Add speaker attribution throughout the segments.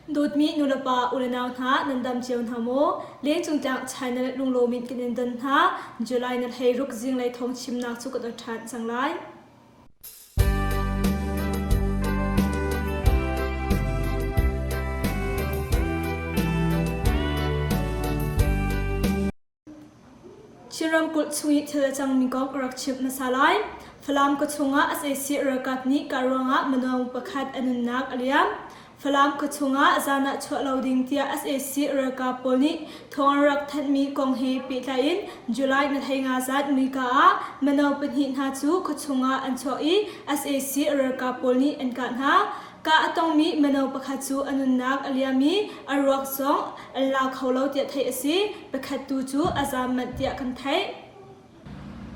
Speaker 1: Dawtmi nulepa ulenau hna nan dam cio hna maw? Lengcung tlang channel lunglawm in kan in don hna. July na 16 zinglei thawng chimnak cu kan ot ṭhan cang lai. Chin ramkulh chung i thil a cangmi kong ka rak chimh hmasa lai. Falam khuachung ah sac ralkap nih kah ruangah minung pakhat a nunnak a liam. Falam khuachung ah zan ah chuah lo ding tiah sac ralkap pawl nih thawng an rak thanhmi kong he pehtlai in July ni 15 zat muika ah mino pahnih hna cu khuachung ah an chuak i sac ralkap pawl nih an kah hna. Kah a tongmi mino pakhat cu a nunnak a liam i a ruak zong an la kho lo tiah theih a si. Pakhat tu cu a zaam manh tiah kan theih.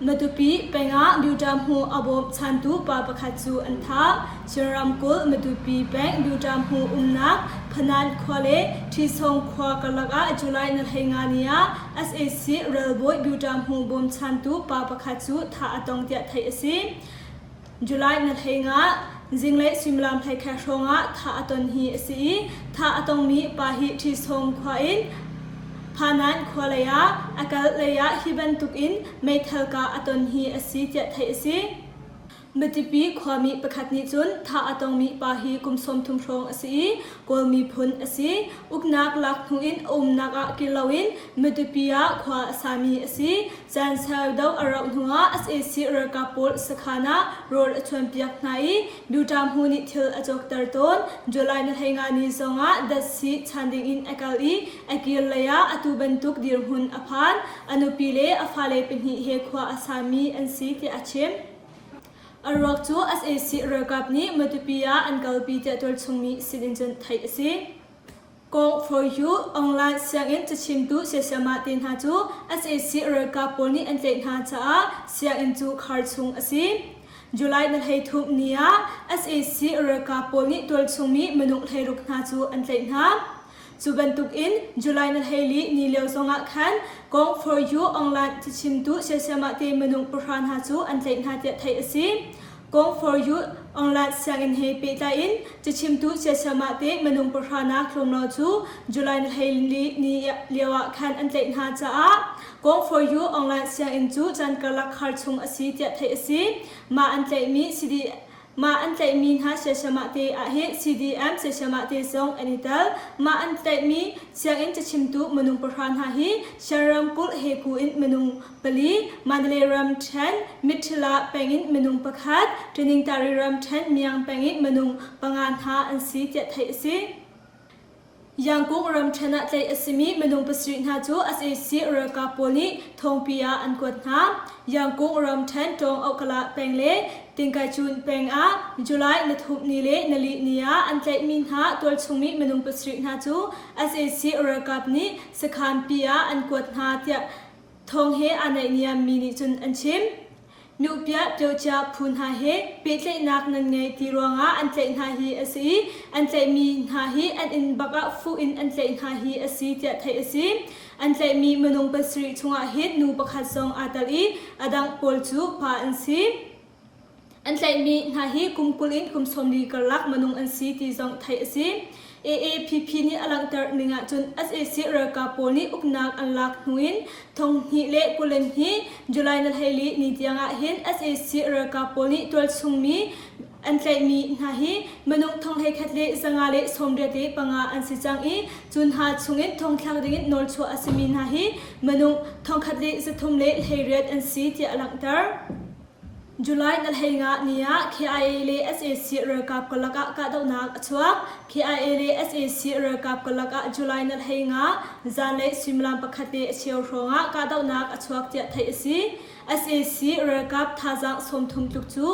Speaker 1: Matupi peng ah Buta hmu a bawmchantu pa pakhat cu an thah. Chin ramkulh Matupi peng Buta hmu umnak Phanan khua le Ṭhisong khua karlak ah July ni 15 ni ah sac ralbawi Buta hmu bawmchantu pa pakhat cu thah a tong tiah theih a si. July ni 15 zinglei suimilam 11 hrawngah thah a ton hi a si i thah a tongmi pa hi Ṭhisong khua in Phanan khua lei ah a kal lei ah hi bantuk in meithal kah a ton hi a si tiah theih a si. Matupi khuami pakhat nih cun thah a tongmi pa hi kum 30 hrawng a si i Kawl miphun a si. Uknak lak hnu in a umnak ah kir loin Matupi ah khua a sami a si. Caan sau doh a rauh hnuah sac ralkap pawl sakhan ah rawl a chuanpiak hna i Duta hmu nih thil a cawkter tawn. July ni 15 ni zongah datsi chan dingin a kal i a kir lei ah atu bantuk dirhmun a phan. A nupi le a fale pahnih he khua a sami an si tiah a chim. A ruak cu sac ralkap nih Matupi ah an kalpi tiah tualchungmi sinin cun theih a si. Kong for You online sianginn cachimtu siasiamah te hna cu sac ralkap pawl nih an tlaih hna caah sianginn cu khar chung a si. July ni 13 ni ah sac ralkap pawl nih tualchungmi minung 16 hna cu an tlaih hna. Cu bantukin July ni 14 ni lio zongah khan Kong for You online cachimtu siasiamah te minung pahra hna cu an tlaih hna tiah theih a si. Kong for Youth online sianginn he pehtlai in cachimtu siasiamah te minung pahra nak tlawmlo cu July ni 14 ni lio ah khan an tlaih hna caah Kong for Youth online sianginn cu caan karlak khar chung a si tiah theih a si. Mah an tlaihmi CD Mah an tlaihmi hna siasiamah te ahhin CDM siasiamah te zong an i tel. Mah an tlaihmi sianginn cachimtu minung pahra hna hi Shan ramkulh Heku in minung pali, Mandalay ramṭhen Mitthila peng in minung pakhat, Taningtari ramṭhen Myang peng in minung panga hna an si tiah theih a si. Yangkung ramṭhen ah tlaih a simi minung pasarih hna cu sac ralkap pawl nih thongpi ah an kuat hna. Yangkung ramṭhen Ṭawng-Ohkala peng le Tingkaicun peng ah July ni thum ni le nili ni ah an tlaihmi hna tualchungmi minung pasarih hna cu sac ralkap nih sakhanpi ah an kuat hna tiah Thawng he aa naihniammi nih cun an chim. Nuhpiah piocia phu hna he pehtlaihnak nan ngei ti ruangah an tlaih hna hi a si i an tlaihmi hna hi an inn bak ah fuh in an tlaih hna hi a si tiah theih a si. An tlaihmi minung pasarih chungah hin nu pakhat zong aa tel i a dang pawl cu pa an si. An tlaihmi hna hi kum 20 in kum 40 karlak minung an si ti zong theih a si. AAPP nih a langhter ning ahcun sac ralkap pawl nih uknak an lak hnu in thong hnih le kulen hi July ni 14 ni tiang ah hin sac ralkap pawl nih tualchungmi an tlaihmi hna hi minung thong 11 le zanga le 85 an si cang i cu hna chungin thongthlak dingin nawlchuah a simi hna hi minung thongkhat le zathum le 18 an si tiah a langhter. July ni 15 ni ah KIA le sac ralkap karlak ah kahdohnak a chuak. KIA le sac ralkap karlak ah July ni 15 zanlei suimilam pakhat le a cheu hrawngah kahdohnak a chuak tiah theih a si. Sac ralkap thazaang 30 tluk cu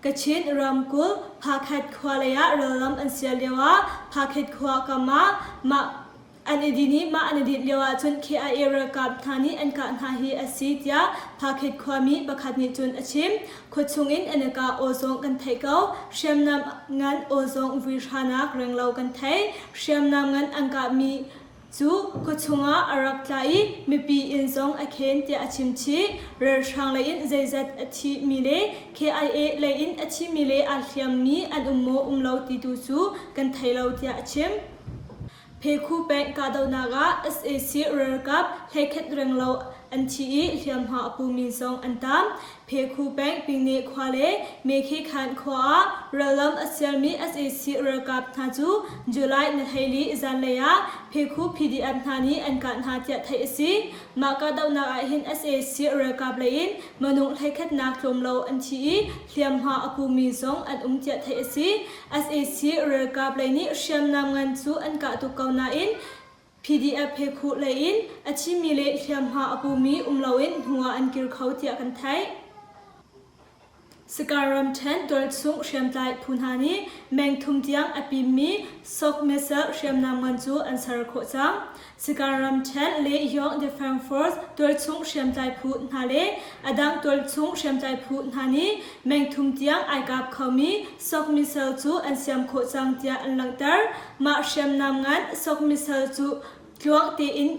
Speaker 1: Kachin ramkulh Phakhet khua lei ah rallam an sial lioah Phakhet khua kam ah mah An i din i mah an i dinh lioah cun KIA ralkap hna nih an kah hna hi a si tiah Phakhet khuami pakhat nih cun a chim. Khuachung in an i kah aw zong kan theih ko. Hriamnam ngan aw zong vui hranak renglo kan theih. Hriamnam ngan an kahmi cu khuachung ah a rak tla i mipi inn zong a khen tiah a chim chih. Ralhrang lei in zeizat a thimi le KIA lei in a thimi le aa hliammi an um maw um lo ti tu cu kan thei lo tiah a chim. Phekhu peng kahdohnak ah sac ralkap hleikhat renglo an thi i hliamhma a pumi zong an tam. Phekhu peng Pine khua le Mekhekhan khua ah rallam a sialmi sac ralkap hna cu July ni 14 zanlei ah Phekhu PDF hna nih an kah hna tiah theih a si. Mah kahdohnak ah hin sac ralkap lei in minung hleikhatnak tlawm lo an thi i hliamhma a pumi zong an um tiah theih a si. Sac ralkap lei nih hriamnam ngan cu an kah tuk ko nain PDF he khuh lei in a thimi le hliamhma a pumi um loin hnu ah an kir kho tiah kan theih. Sakae ramṭhen tualchung hriamtlai phu hna nih meng thum tiang a pimmi Sok missile hriamnam ngan cu an ser khawh cang. Sakae ramṭhen le Yong Defense Force tualchung hriamtlai phu hna le a dang tualchung hriamtlai phu hna nih meng thum tiang ai kap khomi Sok missile cu an siam khawh cang tiah an langhter. Mah hriamnam ngan Sok missile cu tluang tein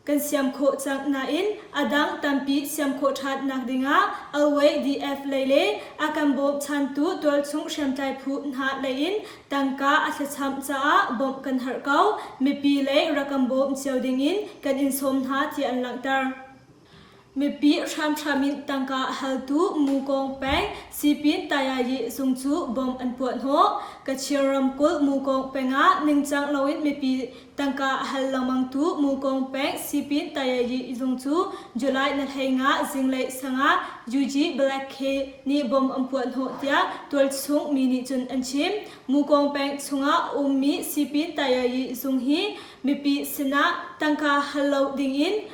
Speaker 1: kan siam khawh cang nain a dang tampi siam khawh ṭhan nakding ah LWDF lei le a kan bawmchantu tualchung hriamtlai phu hna lei in tangka a thlacam caah bawmh kan herh ko. Mipi lei rak kan bawm cio dingin kan in sawm hna tiah an langhter. Mipi hramhram in tangka haltu Mukong peng Sipin Tayayi zung cu bomb an puahhnawh. Kachin ramkulh Mukong peng ah ningcang loin mipi tangka a hal lengmangtu Mukong peng Sipin Tayayi zung cu July ni 15 zinglei sang ah UG Black K nih bomb an puahhnawh tiah tualchung mi nih cun an chim. Mukong peng chungah ummi Sipin Tayayi zung hi mipi sinah tangka hal lo dingin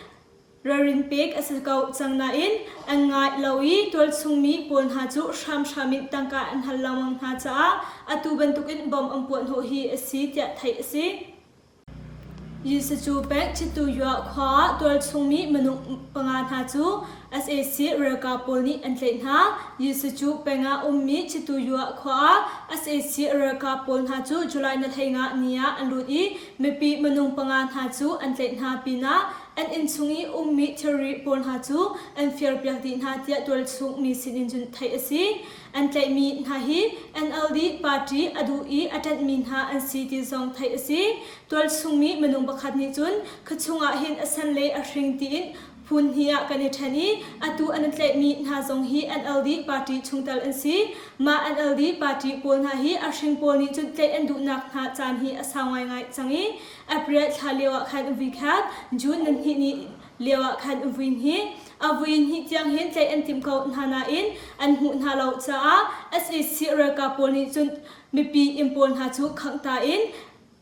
Speaker 1: Ralrin pek a si ko cang nain an ngai lo i tualchungmi pawl hna cu hramhram in tangka an hal lengmang hna caah atu bantukin bomb an puahhnawh hi a si tiah theih a si. Yisacu peng Chituyua khua ah tualchungmi minung panga hna cu sac ralkap pawl nih an tlaih hna. Yisacu peng ah ummi Chituyua khua ah sac ralkap pawl hna cu July ni 15 ni ah an lut i mipi minung panga hna cu an tlaih hna pinah An innchung i ummi thilri pawl hna cu an firpiak dih hna tiah tualchung mi sinin cun theih a si. An tlaihmi hna hi NLD party a duh i a ṭanhmi hna an si ti zong theih a si. Tualchung mi minung pakhat nih cun khuachung ah hin a sen le a hring tiin phun hnih ah kan i ṭhen i atu an i tlaihmi hna zong hi NLD party chungtel an si. Mah NLD party pawl hna hi a hring pawl nih cun tlaih an duhnak hna caan hi a sau ngaingai cang i April thla lio ah khan vui khat, June ni hnih ni lio ah khan vui hnih, a vui hnih tiang hin tlaih an timh ko hna nain an hmuh hna lo caah sac ralkap pawl nih cun mipi inn pawl hna cu khangh ta in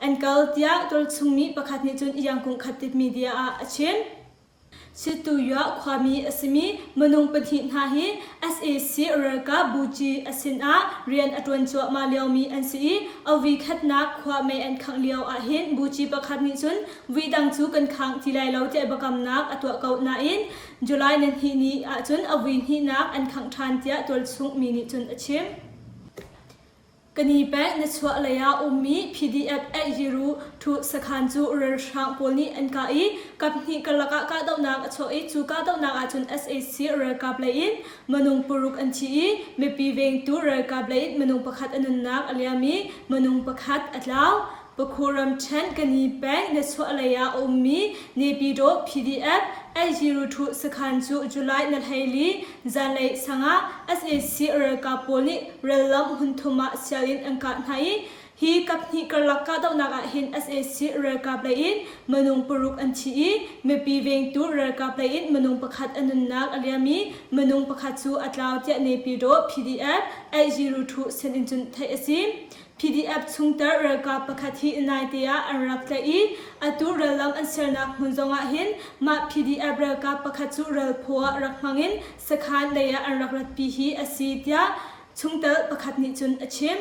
Speaker 1: an kal tiah tualchungmi pakhat nih cun Yangkung Khatit media ah a chim. Situyuah khuami a simi minung pahnih hna hi sac ralkap buci a sinah rian a ṭuan cuahmah liomi an si i a vui khatnak khua mei an khangh lio ahhin buci pakhat nih cun vui dang cu kan khang ti lai lo tiah biakamnak a tuah ko nain July ni hnih ni ahcun a vui hnihnak an khangh ṭhan tiah tualchung mi nih cun a chim. Kani peng nichuah lei ah ummi PDF Aih-Yiru Thu sakhan cu ralhrang pawl nih an kah i kaphnih karlak ah kahdohnak a chuak i cu kahdohnak ahcun sac ralkap lei in minung paruk an thi i mipi vengtu ralkap lei in minung pakhat a nunnak a liam i minung pakhat a tlau. Pakhu ramṭhen Kani peng nichuah lei ah a ummi Naypyidaw PDF Aih-Yiru Thu sakhan cu July ni 14 zanlei sang ah sac ralkap pawl nih rallam hmunthum ah sial in an kah hna i hi kaphnih karlak kahdohnak ah hin sac ralkap lei in minung paruk an thi i mipi vengtu ralkap lei in minung pakhat a nunnak a liam i minung pakhat cu a tlau tiah Naypyidaw PDF Aih-Yiru Thu sin in cun theih a si. PDF chungtel ralkap pakhat hi naite ah an rak tlaih i atu rallam an sernak hmun zongah hin mah PDF ralkap pakhat cu ralphaw ah rak hmang in sakhan lei ah an rak ratpi hi a si tiah chungtel pakhat nih cun a chim.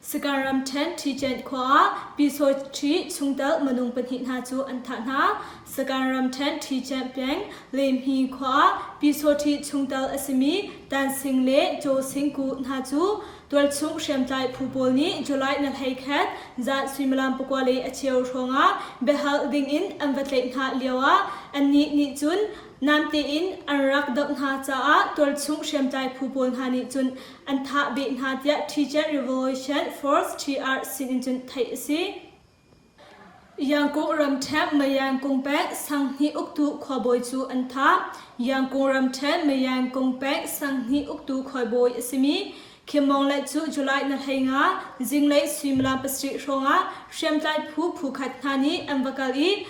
Speaker 1: Sagaing ramṭhen Ṭhiṭen khua ah Pyusawṭhi chungtel minung pahnih hna cu an thah hna. Sagaing ramṭhen Ṭhiṭen peng Lemhi khua ah Pyusawṭhi chungtel a simi Tan Sing le Caw Sing Ku hna cu Tualchung hriamtlai phu pawl nih July ni 11 zan suimilam pakua le a cheu hrawngah biahal dingin an va tlaih hna lioah annih nih cun namte in an rak doh hna caah tualchung hriamtlai phu pawl hna nih cun an thah beh hna tiah Ṭhichen Revolution Force TR sinin cun theih a si. Yangkung ramṭhen Mayangkung peng sanghnih uktu khuabawi cu an thah. Yangkung ramṭhen Mayangkung peng sanghnih uktu khuabawi a simi Kim Mong Let cu July na 15 zinglei suimilam 7 hrawngah hriamtlai phu phukhat hna nih an va kal i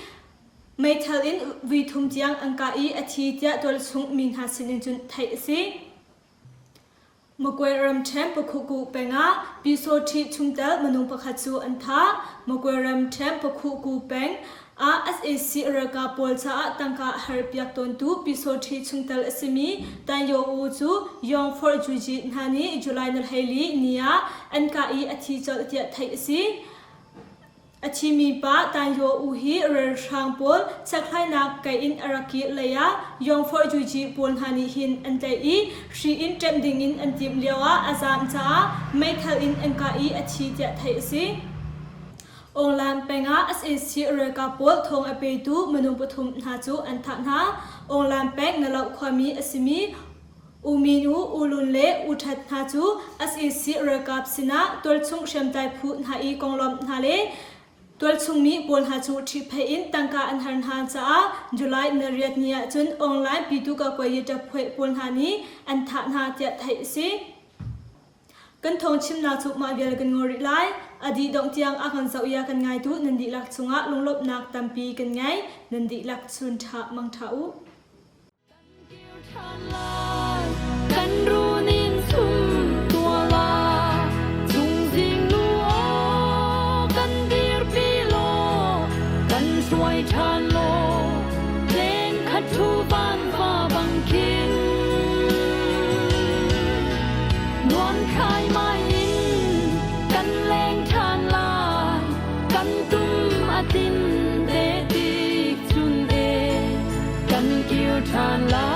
Speaker 1: meithal in vui thum tiang an kah i a thi tiah tualchung mi hna sinin cun theih a si. Magway ramṭhen Pakhuku peng ah Pyusawṭhi chungtel minung pakhat cu an thah. Magway ramṭhen Pakhuku peng ah sac ralkap pawl caah tangka a harpiak tawntu Pyusawṭhi chungtel a simi Tan Yaw Oo cu Yawngforh Juji hna nih July ni 14 ni ah an kah i a thi colh tiah theih a si. A thimi pa Tan Yaw U hi ralhrang pawl chekhlainak kei in a rak kir lei ah Yawngforh Juji pawl hna nih hin an tlaih i hri in ṭem dingin an timh lioah a zaam caah meithal in an kah i a thi tiah theih a si. Awnglan peng ah sac ralkap pawl thawng a petu minung pathum hna cu an thah hna. Awnglan peng Naloh khuami a simi U Min U, U Lun le U That hna cu sac ralkap sinah tualchung hriamtlai phu hna i konglawmh hna le tualchung mi pawl hna cu ṭhihphaih in tangka an har hna caah July na riat ni ahcun online pitu kakuayi ṭaphuai pawl hna nih an thah hna tiah theih a si. Kan thawng chimnak cu mah vial kan ngol rih lai. A dih dongh tiang a kan zoh i a kan ngaitu nan dihlak cungah lunglawmhnak tampi kan ngei. Nan dihlak chun ṭha mang ṭha u.
Speaker 2: Kan run in sum tua la Cungzing nu aw kan dirpi law kan hruai ṭhan law Leng khat thu van va bang khin Nuam khai mai in kan leng ṭhan lai Kan tum a tin te tik chun e kan kir ṭhan lai.